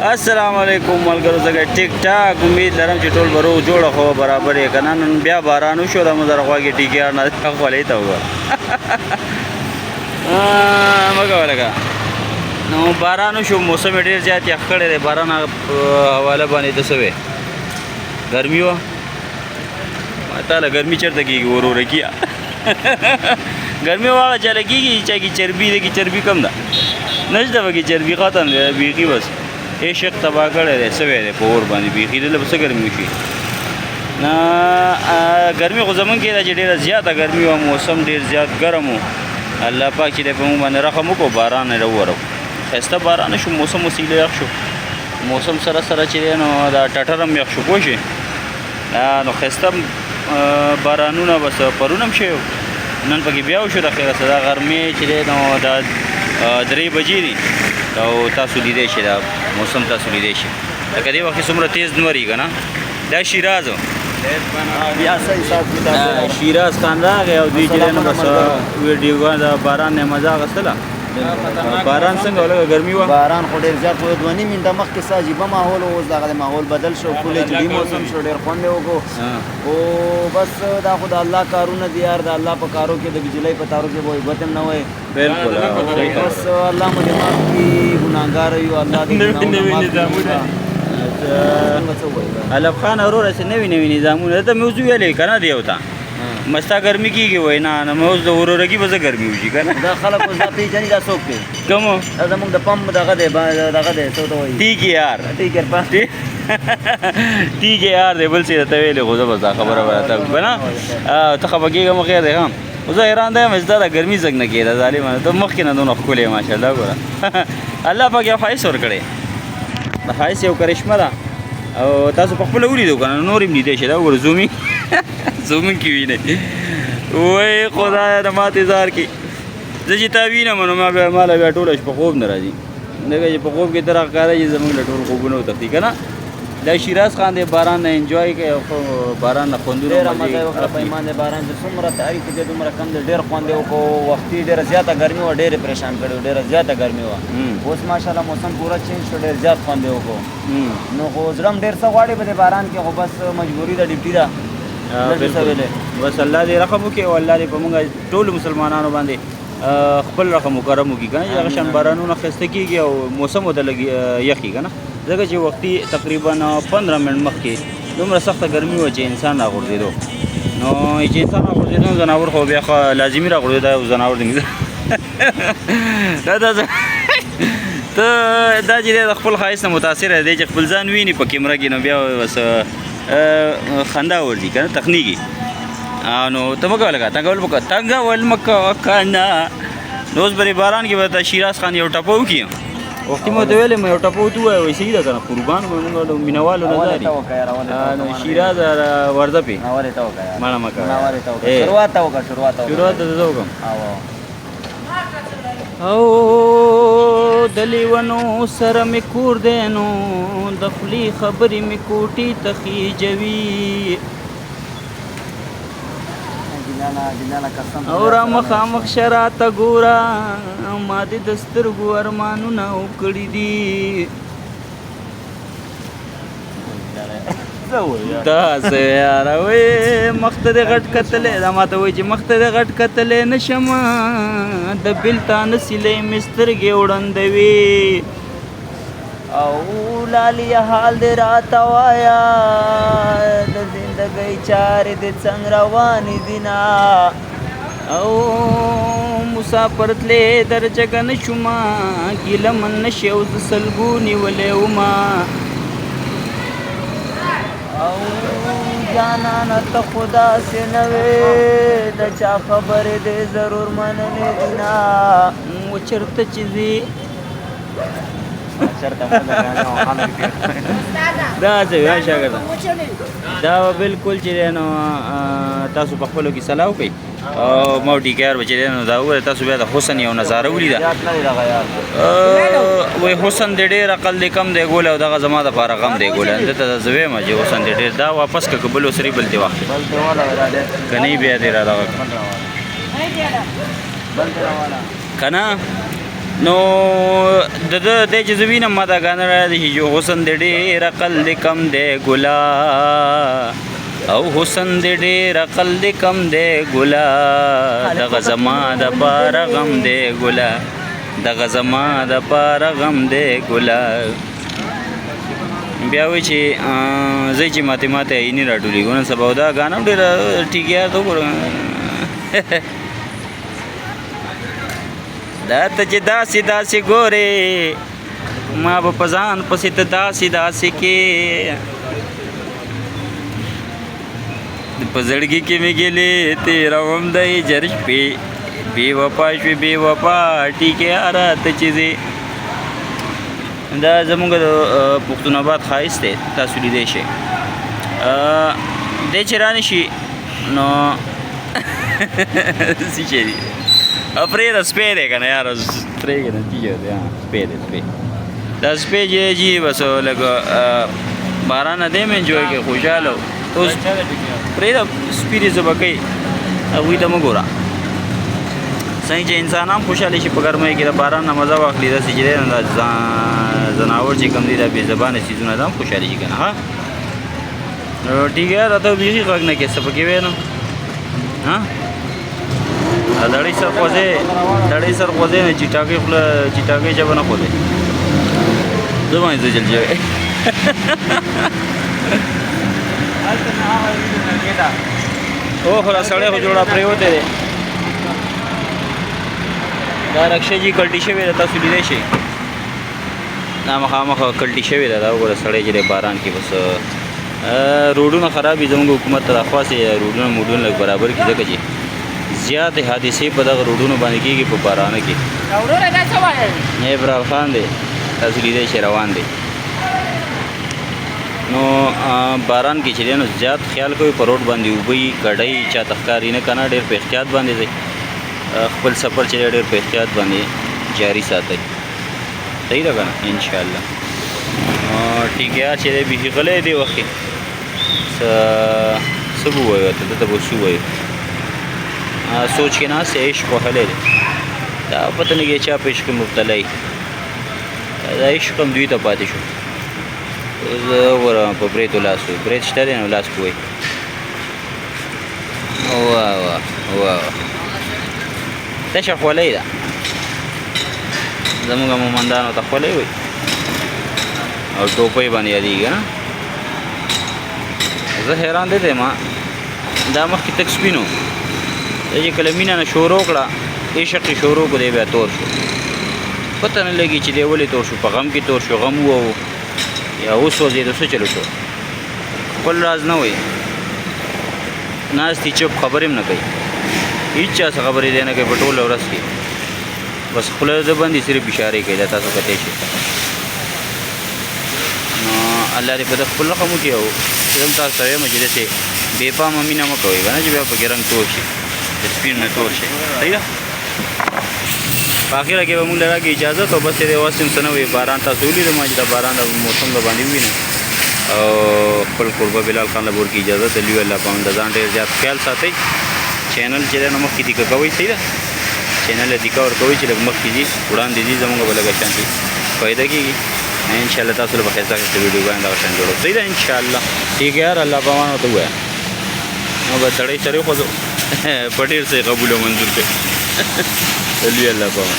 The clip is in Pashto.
السلام علیکم ملګرو، څنګه ټیک ټاک؟ امید لرم چې ټول به روغ جوړ خو برابر یې کنه. نن بیا باران وشو، د مزر غواګې ټیکیار نه خولې ته وګوره مګه ولګه. نو باران وشو، موسم یې ډېر زیات یخ کړی دی. باران حواله باندې ته څه وې، ګرمي وه؟ تا له ګرمي چېرته کېږي وروره؟ کیه ګرمي واغه چاله کېږي چې چا کې چربي ده، کې چربي کم ده، نشته پکې چربي، ختم دی بیخي. بس عشق تباه کړی دی، سوی دی په اور باندې بیخي. دله به څه ګرمي وشي؟ نه، ګرمي خو زمونږ کې ده چې ډېره زیاته ګرمي وه، موسم ډېر زیات ګرم و. الله پاک چې دی په موږ باندې رحم وکړو، باران یې راوورو، ښایسته باران شو، موسم وسیله یخ شو. موسم سره سره چې دی نو دا ټټر هم یخ شو، پوه شوې؟ نو ښایسته بارانونه بس پرون هم شوی، نن پکې بیا وشو. د خیره سره غرمې چې دی نو دا 3 بجې دي او تاسو لیدی شئ، دا موسم تاسو لیدی شئ، لکه دې وخت کې څومره تیز نور یې که نه. دا شیراز بیا څه حساب کتاب؟ شیراز خان راغی او دوی چې دی نو بس ویډیوګان د باران نه مزه اخیستله. باران څنګه ولګه؟ ګرمي وه؟ باران خو ډېر زیات و. 2.5 منټه مخکې څه عجیبه ماحول و، اوس دغه ماحول بدل شو، ښکلی جدي موسم شو، ډېر خوند یې وکړو. او بس دا خو د الله کارونه دي یار، د الله په کارو کې د بجلۍ په تارو کې به ګوتې هم نه وای. بس الله مو دې معاف کړي، ګناهګار یو، الله دې ګناهونه معاف کړي. څنګه څه وایي؟ الف خان وروره، څه نوي نوي نظامونه ته مې اوس ویلې که نه؟ دی یو ته مستا ګرمي کېږي؟ وایي نه نه، مې اوس د ورورګي به څه ګرمي وشي که نه؟ دا خلک اوس دا پېژني، دا څوک دی؟ کوم؟ دا زموږ د پمپ دغه دی، دغه دی، څه ته وایي؟ ټي کې آر. ټي کې آر. ټي کې آر دی. بل څه درته ویلې خو زه بس دا خبره به راته که نه ته خفه کېږه مه، خیر دی. هم خو زه حیران دی یم چې دا د ګرمي څنګه نه کېده. ظالمه ته مخکې نه دونه ښکلی، ماشاءالله. ګوره الله پاک یو ښایست ورکړی، د ښایست یو کرشمه ده او تاسو په خپله ولیدو که نه، نور یې هم لیدی شئ. دا وګوره، زومي زومي کې وینئ. وای خدایه، د ما انتظار کې زه چې تا وینم نو ما بیا ماله بیا ټوله شپه خوب نه راځي، ځکه چې په خوب کې ته راښکاره چې زموږ له ټول خوبونه وتښتي که نه. دا شیراز خان دی، باران نه انجوای کوي او باران نه خوندونه ډېره مزه یې وکړه. په ایمان دی باران چې څومره تعریف دی دومره کم دی، ډېر خوند یې وکړو. وختي ډېره زیاته ګرمي وه، ډېر یې پریشان کړی و، ډېره زیاته ګرمي وه. اوس ماشاءالله موسم پوره چینج شو، ډېر زیات خوند یې وکړو. نو خو زړه هم ډېر څه غواړي په دې باران کې، خو بس مجبوري ده، ډیوټي ده. بس الله دې رحم وکړي او الله دې په موږ ټولو مسلمانانو باندې خپل رحم و کرم وکړي که نه، چې دغه شان بارانونه ښایسته کېږي او موسم ورته لږ یخي که نه، ځکه چې وختي تقریبا 15 منټ مخکې دومره سخته ګرمي وه چې انسان راغورځېدو. نو چې انسان راغورځېدو نو ځناور خو بیا ښه لازمي راغورځېدو. دا یو ځناور دی، دا ته دا چې دی د خپل ښایست نه متاثره دی، چې خپل ځان ویني په کیمره کې نو بیا بس خندا ورځي که نه، تخنیږي. نو ته مه کوه لکه تنګول مه کوه، تنګول مه کوه که نه. نو اوس به دې باران کې به ته شیراز خان یو ټپه وکړي. وختي مو ته ویلې مې یو ټپه ورته ووایه، وایي صحیح ده که نه؟ قربان به موږ له مینهوالو نه ځاري. نو شیراز ورځه پې مړه مه کوه. شروعات ته وکړه، شروعات ته وکړه. شروعات ته زه وکړم. او د لیونو سره مې کور دی، نو د خولې خبرې مې کوټې ته خېژوي. او را مخامخ شه راته ګوره، ما دې د سترګو ارمانونه وکړي دي. دا څه یاره، وې مخ ته دې غټ کتلی، دا ما ته وایي چې مخ ته دې غټ کتلی نه شم، د بېلتانه سیلۍ مې سترګې وړندوي. او لالی حال دې راته وایه، د زندګۍ چارې دې څنګه روانې دي نه؟ او مسافر تلې درجګه نه شومه، ګیله من نه شې او زه سلګو نیولی ومه. او جانانه ته خو داسې نه وې، د چا خبرې دې ضرور منلې دي نه؟ و چېرته چې ځې دا څه وایي شاګرده؟ دا بالکل چې دی نو تاسو په خپلو کې سلا وکړئ او ما ټي کار به چې دی نو دا وګوره، تاسو بیا د حسن یو نظاره ولیده. وایي حسن دې ډېر، عقل دې کم دی ګوله، او دغه زما دپاره غم دی ګوله. ده ته زه وایم چې حسن دې ډېر، دا واپس که بل وسري بل دې واخلې که نه بیا دې را دغه که نه. نو د ده دی چې زه وینم ما دا ګانه را یاد شي چې حسن دې ډېر عقل دې کم دی ګلا، او حسن دې ډېر عقل دې کم دی ګلا، دغه زما د پاره غم دی ګلا، دغه زما د پاره غم دی ګلا. بیا وایي چې زه چې ماته ماته عیني راټولېږو نن سبا، دا ګانه هم ډېره ټیک یار ته وګوره. دا ته چې داسې داسې ګورې ما به په ځان پسې ته داسې داسې کې، په زړګي کې مې ګیلې تېروم د هجر شپې، بې وفا شوې بې وفا ټیکې یاره ته چې ځې. دا زموږ د پښتون آباد ښایست دی، تاسو لیدی شئ. دی چې رانه شي نو څه شی دی پرېږده، سپی دی که نه یاره، پرېږده نه تیږه دی، سپی دی سپی. دا سپی چې جي بس لږ باران نه دی مې انجوای کوي، خوشحاله اوس. پرېږده سپي دې ذبح کوي، هغوی ته مه ګوره. څنګه چې انسان هم خوشحاله شي په ګرمۍ کې د باران نه مزه واخلي، داسې چې دی نو دا ځناور چې کوم دي دا بې زبانه څیزونه دا هم خوشحاله شي که نه. ها نو ټیک یاره، ته بیخي غږ نه کوې، څه پکې وایې نو؟ ها دړۍ سر خوځې، دړۍ سر خوځې نه چټاکۍ خوله چټاکۍ ژبه نه خوځې، زه باندې څه چل شوی. او خو دا سړی خو جوړه پرېوتی دی. دا رکشه جي کلټي شوې ده، تاسو لیدی شئ، دا مخامخ کلټي شوې ده. دا وګوره سړی چې دی باران کې بس روډونه خراب دي. زموږ حکومت ته درخواست دی روډونه موډونه لږ برابر کړي، ځکه چې زیاتې حادثې په دغه روډونو باندې کېږي په بارانه کې. وروره دا څه وایې؟ نه ابرار خان دی، تاسو لیدی شئ روان دی. نو باران کې چې دی نو زیات خیال کوي په روډ باندې اوبه وي، کډۍ چاته ښکاري نه که نه، ډېر په احتیاط باندې ځئ. خپل سفر چې دی ډېر په احتیاط باندې جاري ساتئ، صحیح ده که نه؟ انشاءالله. ټیک یار چې دی بیخي غلی دی وخت کې، څه به ووایو ته، ده ته به څه ووایو؟ سوچ کې ناست دی، عشق وهلی دی، دا پته نه لګي چا په عشق کې مبتلا وي، دا عشق هم دوی ته پاتې شو. زه وګوره په برېتو لاس وایي، برېت شته دی نو لاس په وایي. واه واه واه واه، تشه خولۍ ده، زموږ مومندانو ته خولۍ وایي او ټوپۍ باندې یادېږي که نه. زه حیران دی دی ما دا مخکې تک سپین و، دا چې کله مینه نه شروع کړه، عشق یې شروع کړو، دی بیا تور شو. پته نه لګي چې دی ولې تور شو، په غم کې تور شو، غم وو یا وسوځېدو، څه چلو شو، خپل راز نه وایي، ناست دي چوپ، خبرې هم نه کوي، هېچا څه خبرې دی نه کوي په ټوله ورځ کې، بس خوله د باندې صرف اشارې کوي، دا تاسو کتی شئ. نو الله دې په ده خپل رحم وکړي. او زه هم تاسو ته وایم چې داسې بې پامه مینه مه کوئ که نه، چې بیا پکې رنګ تور شي، د سپین نه تور شي، صحیح ده. په اخره کې به موږ له راکړي اجازت او بس دې اوس هم څه نه وي. باران تاسو ولیدو، ما چې دا باران د موسم د باندې ووینم او خپل کوربه بلال خان له ورکړي اجازه ته. لوی الله پاک د ځان ډېر زیات خیال ساتئ. چینل چې دی نو مخکې دیکه کوئ، صحیح ده، چینل له دیکه ورکوئ چې لږ مخکې ځي، وړاندې ځي، زموږ به لږه شانتي فایده کېږي. انشاءالله تاسو له به ښایسته ښایسته ویډیوګانې دغه شان جوړوو، صحیح ده انشاءالله. ټیک یار، الله پامان ورته ووایه. نو به سړی سړی خوځو په ډېر څه یې قبول او منظور کړي. لوی الله پامان.